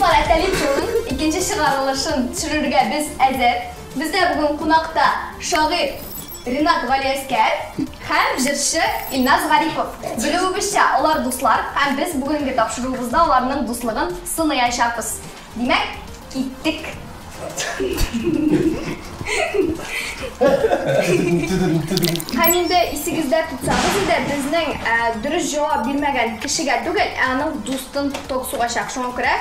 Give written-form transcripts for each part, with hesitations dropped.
Дуслар, Әтәлим шоуның икенче чыгарылышын төшерергә без әзер. Бездә бүген кунакта шагыйрь Ринат Галиәскәр һәм җырчы Илназ Гарипов. Белүебезчә, алар дуслар һәм без бүгенге тапшыруыбызда аларның дуслыгын сыныячакбыз. Димәк, киттек. Һәм инде исегездә тотсагыз инде, безнең дөрес җавап бирмәгән кешегә түгел, ә аның дустын ток сугачак. Шуңа күрә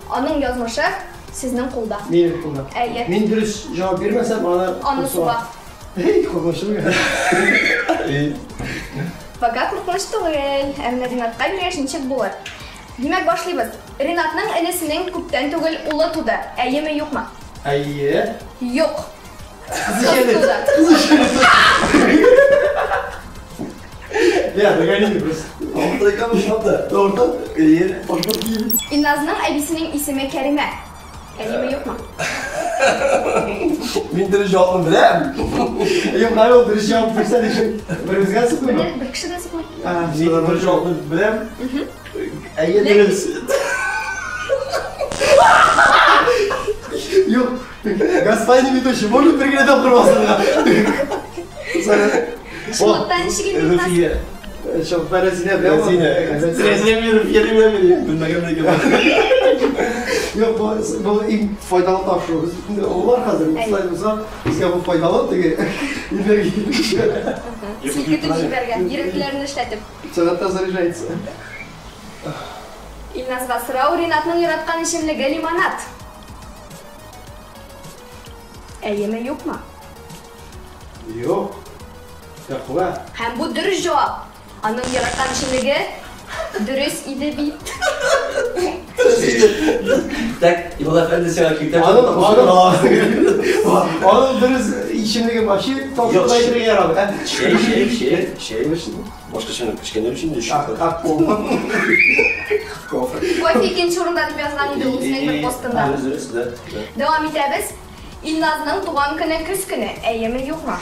аның язмышы сезнең кулда. Минем кулда. Әйе. Мин дөрес җавап бирмәсәм, аны Аны суга. Эй, куркынычлы. Пока куркыныч түгел. Ә менә Ринатка биргәч ничек булыр? Димәк, башлыйбыз. Ринатның энесенең күптән түгел улы туды. Әйеме, юкмы? Әйе. Юк. Кыз Кыз ишәне. туды. Кыз ишәне. Я, догони просто. Орта. Әйе. Башка кием. Илназның әбисенең исеме Кәримә. Әйеме, юкмы? Мин дөрес җавапны беләм. Юк, ул дөрес җавап бирсә ничек? Беребезгә сукмыймы? Бер кеше дә сукмый. Мин дөрес җавапны беләм. Әйе, дөрес. Юк, господин ведущий, можно бер генә тапкыр басырга? Шунлыктан ничек инде Илназ? Руфия. Чынлыкта Рәзинә беләм. Рәзинә. Рәзинә мин Руфия дип беләм мин. Белмәгән икән. Юк, бу иң файдалы тапшыру. Без инде олылар хәзер, шулай булса, безгә бу файдалы теге энергия. Селкетеп җибәргән, йөрәкләрен эшләтеп. Сәгатьтә заряжается. Илназга сорау, Ринатның яраткан эчемлеге лимонад. Әйеме, юкмы? Юк. Каһвә. Һәм бу дөрес җавап. Аның яраткан эчемлеге дөрес иде бит. Так, Иван әфәнде сиңа китап. Аның дөрес эчемлеге вообще татып әйтергә ярамый. Чәй, чәй, чәй, чәй. Башка чәйне эчкәннәр өчен инде. Кофе. Кофе икенче урында дип язган иде ул үзенең бер постында. Дөрес, дөрес, да. Дәвам итәбез. Илназның туган көне көз көне. Әйеме, юкмы?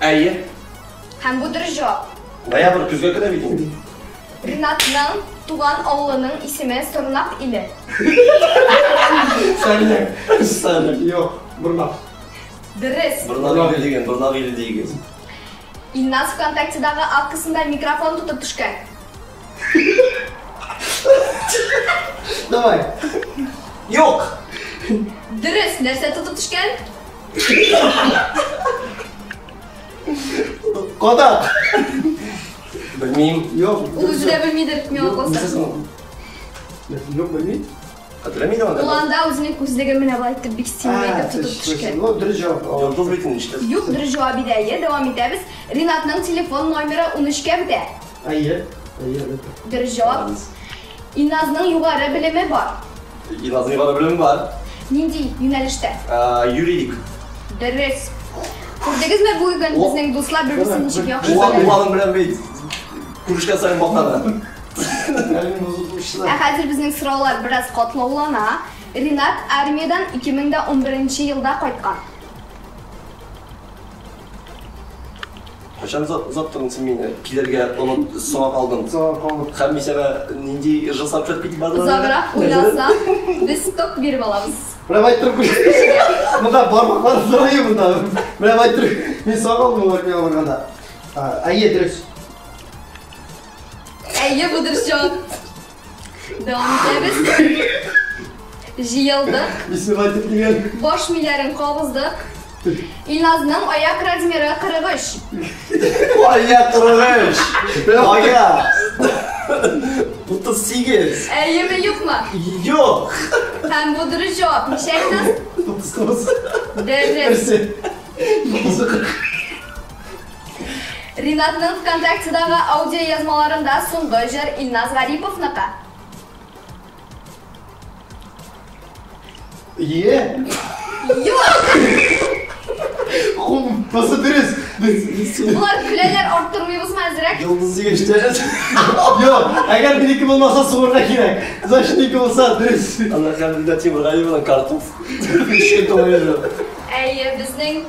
Әйе. Һәм бу дөрес җавап. Ноябрь көзгә керә бит инде. Ринатның туган авылының исеме Сорнак иле. Сәлем. Сәлем. Юк, Борнак. Дөрес. Борнак иле дигән, Борнак иле дигән. Илназ ВКонтактедагы аккасында микрофон тотып төшкән. Давай. Юк. Дөрес, нәрсә тотып төшкән? Кадак. Белмим. Юк. Ул үзе дә белмидер, миңа калса. Юк, белмим. Хәтерләмим аны. Ул анда үзенең күзлеген менә болай итеп бик стильный итеп тотып төшкән. Ну, дөрес җавап. Йолдыз бит инде нишләп. Юк, дөрес җавап иде, әйе, дәвам итәбез. Ринатның телефон номеры 13-кә бетә. Әйе. Әйе, әлбәттә. Дөрес җавап. Илназның югары белеме бар. Илназның югары белеме бар. Нинди юнәлештә? Юридик. Дөрес. Күрдегезме бүген безнең дуслар бер-берсен ничек яхшы белә? Ул аның белән бит күрешкән саен мактана. Ә хәзер безнең сораулар бераз катлаулана. Ринат армиядән 2011 елда кайткан. Кайчан озаттың син мине? Килергә онып соңа калдың. Соңа калдым. Һәм мин сиңа нинди жыл сообщать итеп бардым? Озаграк уйласаң, без ток биреп алабыз. Менә әйттереп куй. Монда бармаклар сорый монда. Менә әйттереп, мин соңа калдым армиягә барганда. Әйе, дөрес. Әйе, бу дөрес җавап. Дәвам итәбез. Җыелдык. Бисмилла дип дигән. Баш миләрен кабыздык. Илназның аяк размеры 43. Аяк 43. Аяк. 38. Әйеме, юкмы? Юк. Һәм бу дөрес җавап. Ничә, Илназ? 39. Дөрес. Берсе. Икесе. Ринатның ВКонтактедагы аудио язмаларында соңгы җыр Илназ Гариповныкы. Е. Юк! Хум, басы дөрес. Булар көләләр, арттырмыйбызмы әзрәк? Йолдыз дигәч тә. Юк, әгәр минеке булмаса суырга кирәк. Значит, минеке булса дөрес. Ана хәмдә Тимургалиевның картуф. Әйе, безнең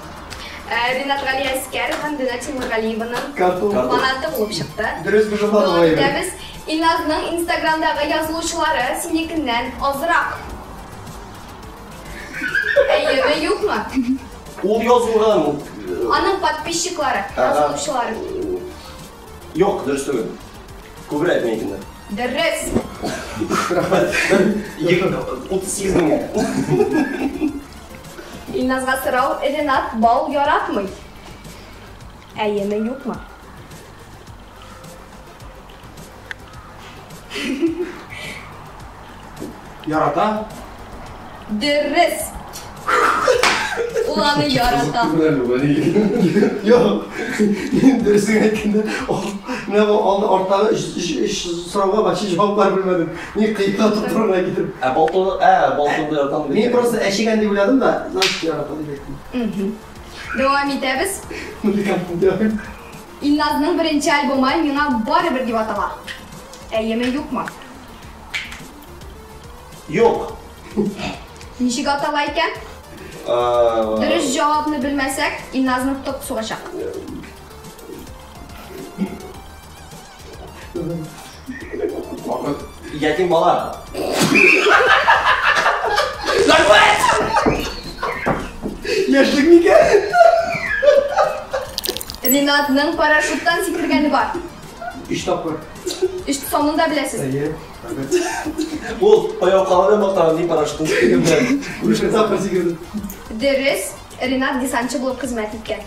Ринат Галиәскәров һәм Дина Тимургалиеваның Картуф. фанаты булып чыкты. Дөрес бу Дәвам итәбез. Илназның Инстаграмдагы язылучылары синекеннән азрак. Әйеме, юкмы? Ул язылган. Аның подписчиклары, язылучылары. Юк, дөрес түгел. Күбрәк минекеннән. Дөрес. Рәхмәт. 38 мең. Илназга сорау, Ренат бал яратмый. Әйеме, юкмы? Ярата. Дөрес. Ул аны ярата. Юк. Дөресен әйткәндә, менә бу алды арттагы өч сорауга вообще җаваплар белмәдем. Ни кыйбла тоттырырга китереп. Ә балтоны, ә балтоны яратам. Мин просто әчегән дип уйладым да, значит ярата дип әйттем. Дәвам итәбез. Музыкант. Илназның беренче альбомы Миңа барыбер дип атала. Әйеме, юкмы? Юк. Ничек атала икән? Дөрес җавапны белмәсәк, Илназны ток сугачак. Ятим бала. Яшьлек микән? Ренатның парашюттан сикергәне бар. Өч тапкыр. Өч санын да беләсез. Әйе. Ул аяк калын мактаган ди парашюттан сикергән. Өч тапкыр сикердем. Дөрес, Ренат десантчы булып хезмәт иткән.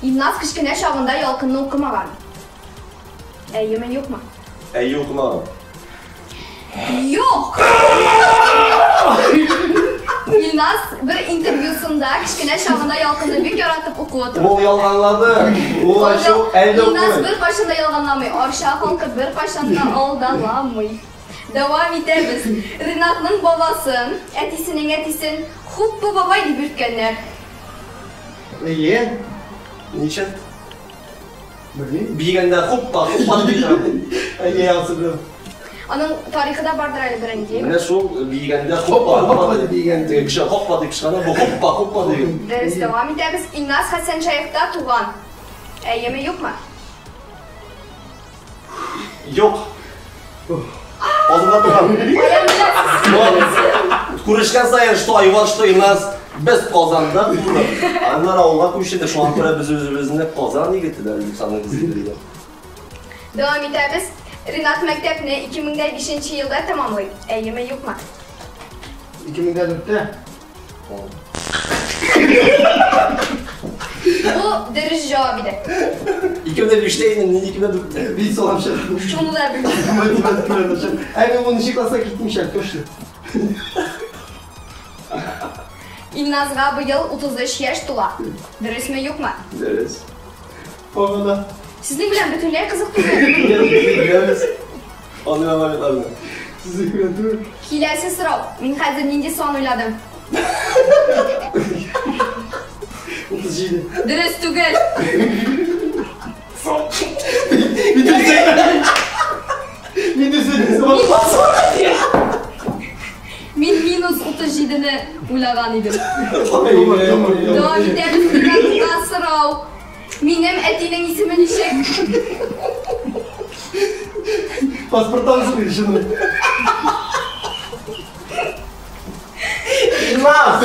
Илназ кечкенә чагында Ялкынны укымаган. Әйеме, юкмы? Әйе, укымаган. Юк! Илназ бер интервьюсында кечкенә чагында Ялкынны бик яратып укуы турында. Ул ялганлады. Ул ачу әле Илназ укымый. бер кайчан да ялганламый. Арча халкы бер кайчан да алдаламый. Дәвам итәбез. Ренатның бабасын, әтисенең әтисен Хуппа бабай дип йөрткәннәр. Әйе. Ничә? Белмим. Бигәндә хуппа, хуппа дип йөртә. Әйе, ансы беләм. Аның тарихы да бардыр әле беренче. Менә шул бигәндә хуппа, Хоппа дип бигән. Теге кеше хоппа дип кычкырганда, бу хоппа, хоппа дигән. Дөрес, дәвам итәбез. Илназ Хәсән Шәехта туган. Әйеме, юкмы? Юк. Казанда туган. Каян беләсез? Күрешкән саен, что Айвар, что Илназ, без Казанда тудык. Аннары авылга күчтек, шуңа күрә без үзебезне Казан егете дә дип саныйбыз инде. Дәвам итәбез. Ренат мәктәпне 2005 елда тәмамлый. Әйеме, юкмы? 2004-тә. Бу дөрес җавап иде. 2005-тә инде, не 2004-тә. Бит салам чыгып. Шуны да белдем. Математика белән чыгып. Ә мин унынчы класска киттем шәл, точно. Илназга быел 33 яшь тула. Дөресме, юкмы? Дөрес. Погода. Сезнең белән бөтенләй кызык түгел. Беләбез. Аны аламыйларны. Сезнең белән түгел. Киләсе сорау. Мин хәзер нинди сан уйладым? 37. Дөрес түгел. Мин дөрес әйтмәдем. Мин дөрес әйтмәдем. Мин минус 37-не уйлаган идем. Дәвам итәбез. Ренатка сорау. Минем әтинең исеме ничек? Паспорттан сорый шуны. Илназ!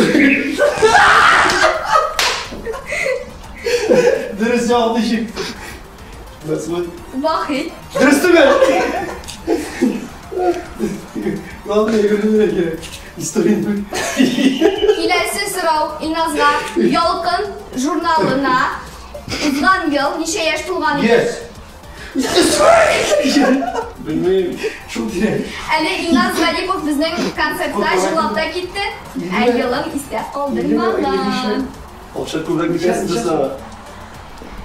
Дөрес җавап ничек? Мәсгуть. Вахит. Дөрес түгел. Главное, йөгерергә кирәк. Историяне. Киләсе сорау Илназга. Ялкын журналына узган ел ничә яшь тулган иде? Йөз. Белмим. Шул тирә. Әле Илназ Гарипов безнең концертта җырлап та китте. Ә елын истә калдырмаган. Акча күбрәк бирәсез дөресме?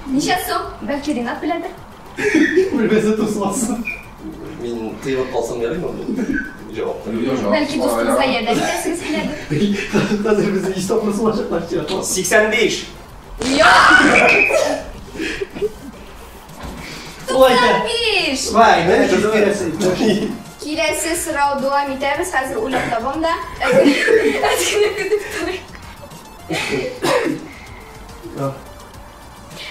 Ничә сум? Бәлки Ренат беләдер. Белмәсә тосмасын. Мин тыелып калсам ярыймы? Җавапны. Бәлки дустыгызга ярдәм итәсегез киләдер. Хәзер безне иш тапмасы булачаклар. 85. Юк! Ул әйтә. 95! Вай, менә киләсе. Киләсе сорау дәвам итәбез. Хәзер уйлап табам да. Әзгенә көтеп торыйк.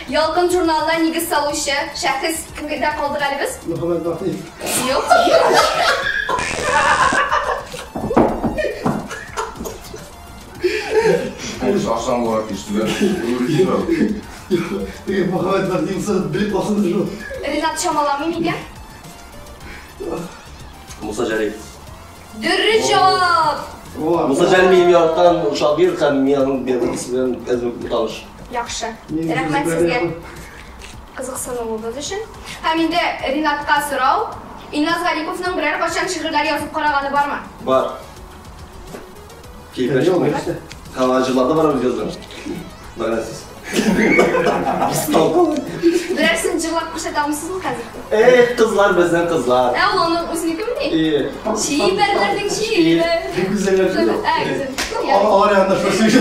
Ялкын журналына нигез салучы шәхес кемгә калдык әле без? Мөхәммәт Бахтиев. Юк. Шашан буларак ишетелә. Теге Мөхәммәт Бахтиев белеп калсын шул. Ринат чамаламый микән? Муса Җәлил. Дөрес җавап! Муса Җәлил минем яраткан шагыйрь һәм мин аның биографиясе белән әзме таныш. Яхшы. Рәхмәт сезгә кызыксынуыгыз өчен. Һәм инде Ринатка сорау. Илназ Гариповның берәр кайчан шигырьләр язып караганы бармы? Бар. Килеп чыкмый. Һәм җырларда бар үз язган. Мәгънәсез. Берәрсен җырлап күрсәтә алмыйсызмы хәзер? Эх, кызлар безнең кызлар. Ә ул аның үзенекемени? Э. Чибәрләрнең чибәр. Бик гүзәлләр. Ә, гүзәл. Алар янында шул сөйләшә.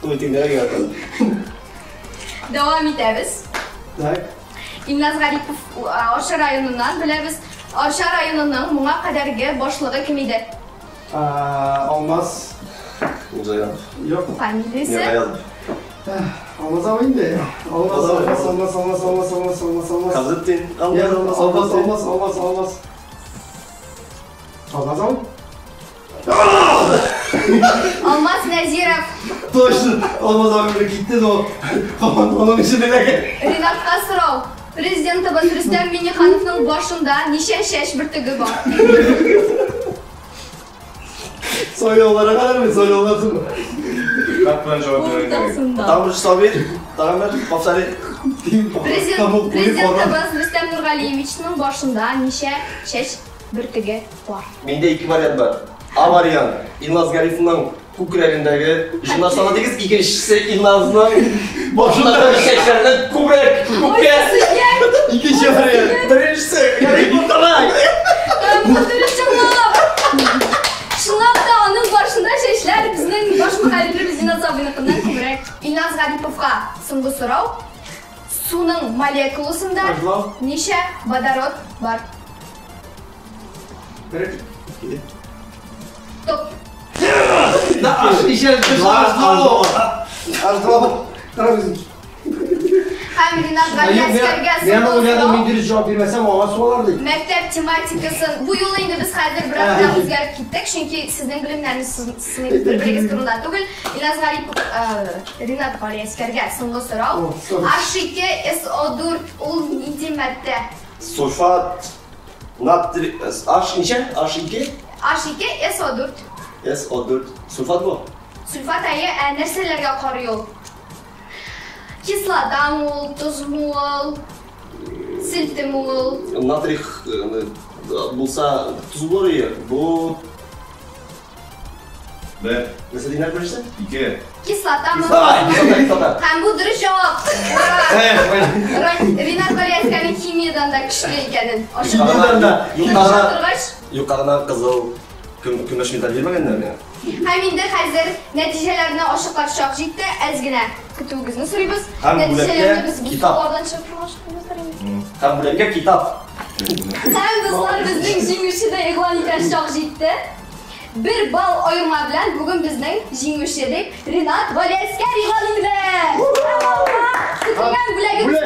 Митингләргә яратам. Дәвам итәбез. Так. Илназ Гарипов Арча районыннан беләбез. Арча районының моңа кадәрге башлыгы кем иде? Алмаз. Мирзаянов. Юк. Фамилиясе? Миргаязов. Алмаз абый инде. Алмаз, Алмаз, Алмаз, Алмаз, Алмаз, Алмаз, Алмаз, Алмаз. Хазретдин. Алмаз, Алмаз, Алмаз, Алмаз, Алмаз. Алмаз абый? Алмаз Нәзиров. Точно, Алмаз абый белән китте, но аның өчен эләгә. Ринатка сорау. Президентыбыз Рөстәм Миңнехановның башында ничә чәч бөртеге бар? Сайлауларга кадәрме? Сайлаулар соң. Хат белән җавап бирергә кирәк. Уртасында. Тагын бер Сабир, тагын бер повтори. Президентыбыз Рөстәм Нургалиевичның башында ничә чәч бөртеге бар? Миндә ике вариант бар. А вариант Илназ Гарифның күкрәгендәге җыннар саны дигез, икенчесе Илназның башындагы чәчләреннән күбрәк, күпкә. Икенче вариант. Беренчесе Гариф Давай. Бу дөрес җавап. Чынлап та аның башында чәчләр безнең баш мөхәрриребез Илназ абыйныкыннан күбрәк. Илназ Гариповка соңгы сорау. Суның молекуласында ничә водород бар? Бер. Топ. Да, аж ничә? Аж два. Карагыз. Һәм Ринат Галиәскәргә Мин соңгы уйладым, мин сорау. дөрес җавап бирмәсәм, аңа суалар ди. Мәктәп тематикасын бу юлы инде без хәзер бераз да үзгәреп киттек, чөнки сезнең белемнәрне сыныйбыз бер-берегез турында түгел. Илназ Гарипов, Ринат Галиәскәргә соңгы сорау. H2SO4 ул нинди матдә? Сульфат натрий H ничә? H2 H2SO4. SO4. Сульфат бу. Сульфат әйе, ә нәрсәләргә карый ул? Кислотамы ул, тозмы ул, селтеме ул? Натрий булса тоз булыр иде. Бу Бер, нәрсә дигән беренчесе? ике. Кислотамы? Кислота, кислота. Һәм бу дөрес җавап. Ура! Ринат Галиәскәрнең химиядан да көчле икәнен ачык Юкка гына, торгач. юкка гына кызыл көмеш медаль бирмәгәннәр миңа. Һәм инде хәзер нәтиҗәләрне ачыклар чак җитте. Әз генә көтүегезне сорыйбыз. Һәм Нәтиҗәләрне бүләккә без бу китап. сораулардан чыгып ачыклыйбыз инде. Һәм бүләккә китап. Һәм дуслар, безнең җиңүче дә игълан итәр чак җитте. Бер балл аерма белән бүген безнең җиңүче дип Ринат Галиәскәр игълан ителә. Көтелгән бүләгебез